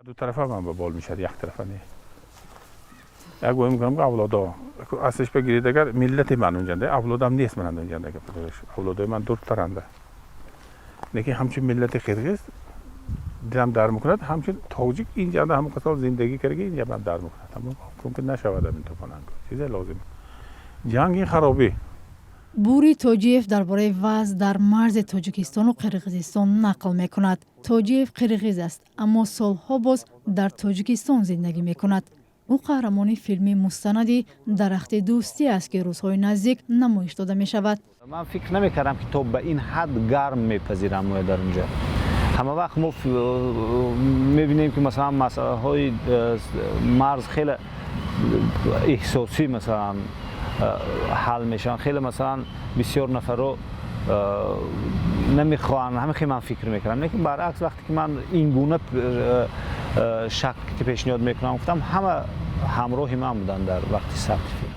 Ду тарафа ман ба бол мешавад, як тарафа не. Як гӯй мекунам, ки авлодо аслиш бигиред, агар миллати ман унҷанда, авлодам нест ман унҷанда, авлодои ман дуртаранда. Лекин ҳамчун миллати қирғиз дилам дар мекунад, ҳамчун тоҷик инҷанда ҳамон қисол зиндагӣ карда, инҷа ман дар мекунад. Мумкин нашавад ин топонанг. Чизе лозим. Ҷанг ин харобӣ. Бури Тоҷиев дар бораи вазъ дар марзи Тоҷикистону Қирғизистон нақл мекунад. Тоҷиев қирғиз аст, аммо солҳо боз дар Тоҷикистон зиндагӣ мекунад. Ӯ қаҳрамони филми мустанади «Дарахти дӯстӣ» аст, ки рӯзҳои наздик намоиш дода мешавад. Ман фикр намекардам, ки то ба ин ҳад гарм мепазирам мо дар унҷа. Ҳама вақт мо мебинем, ки масалан масъалаҳои марз хеле эҳсосӣ масалан ҳал мешаванд, хеле масалан бисёр нафарро намехоҳанд. Ҳамин хел ман фикр мекардам, лекин баръакс, вақте ки ман ин гуна шакл ки пешниҳод мекунам гуфтам, ҳама ҳамроҳи ман буданд дар вақти сабти филм.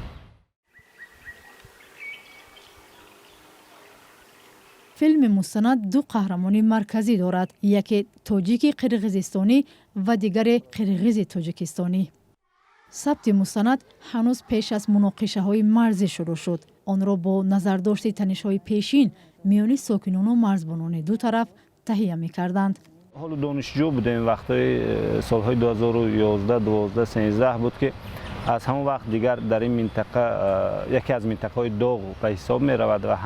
Филми мустанад ду қаҳрамони марказӣ дорад: яке тоҷики қирғизистонӣ ва дигаре қирғизи тоҷикистонӣ. Сабти мустанад ҳанӯз пеш аз муноқишаҳои марзӣ шурӯъ шуд. Онро бо назардошти танишҳои пешин миёни сокинону марзбонони ду тараф таҳия мекарданд. Ҳоло донишҷӯ будем, вақтҳои солҳои 2011, 12, 13 буд, ки аз ҳамон вақт дигар дар ин минтақа яке аз минтақаҳои доғ ба ҳисоб меравад ва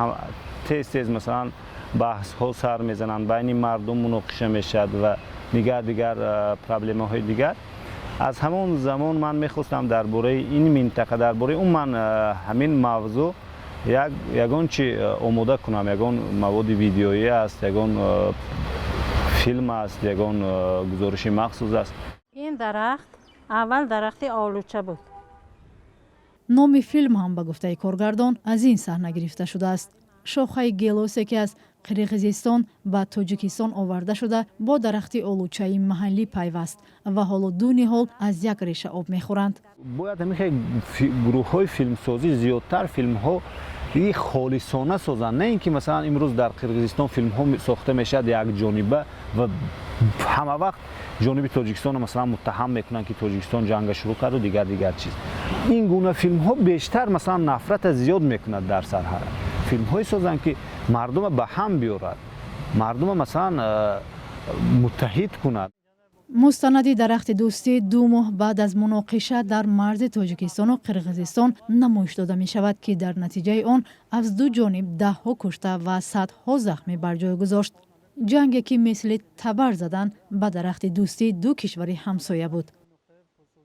тез тез масалан баҳсҳо сар мезананд, байни мардум муноқиша мешавад ва дигар дигар проблемаҳои дигар. Аз ҳамон замон ман мехостам дар бораи ин минтақа, дар бораи умуман ҳамин мавзӯъ ягон чи омода кунам, ягон маводи видеоӣ аст, ягон филм аст, ягон гузориши махсус аст. Ин дарахт аввал дарахти олуча буд. Номи филм ҳам, ба гуфтаи коргардон, аз ин саҳна гирифта шудааст: шохаи гелосе, ки аз Қирғизистон ба Тоҷикистон оварда шуда, бо дарахти олучаи маҳаллӣ пайваст ва ҳоло ду ниҳол аз як реша об мехӯранд. Бояд ҳамин хел гурӯҳҳои филмсозӣ зиёдтар филмҳо и холисона созанд, на ин ки масалан имрӯз дар Қирғизистон филмҳо сохта мешавад якҷониба ва ҳама вақт ҷониби Тоҷикистонро масалан муттаҳам мекунанд, ки Тоҷикистон ҷанга шурӯъ карду дигар дигар чиз. Ин гуна филмҳо бештар масалан нафрата зиёд мекунад дар сарҳад. Филмҳое созанд, ки мардума ба ҳам биёрад, мардума масалан муттаҳид кунад. Мустанади «Дарахти дӯстӣ» 2 моҳ баъд аз муноқиша дар марзи Тоҷикистону Қирғизистон намоиш дода мешавад, ки дар натиҷаи он аз ду ҷониб даҳҳо кушта ва садҳо захмӣ бар ҷой гузошт. Ҷанге, ки мисли табар задан ба дарахти дӯстии ду кишвари ҳамсоя буд.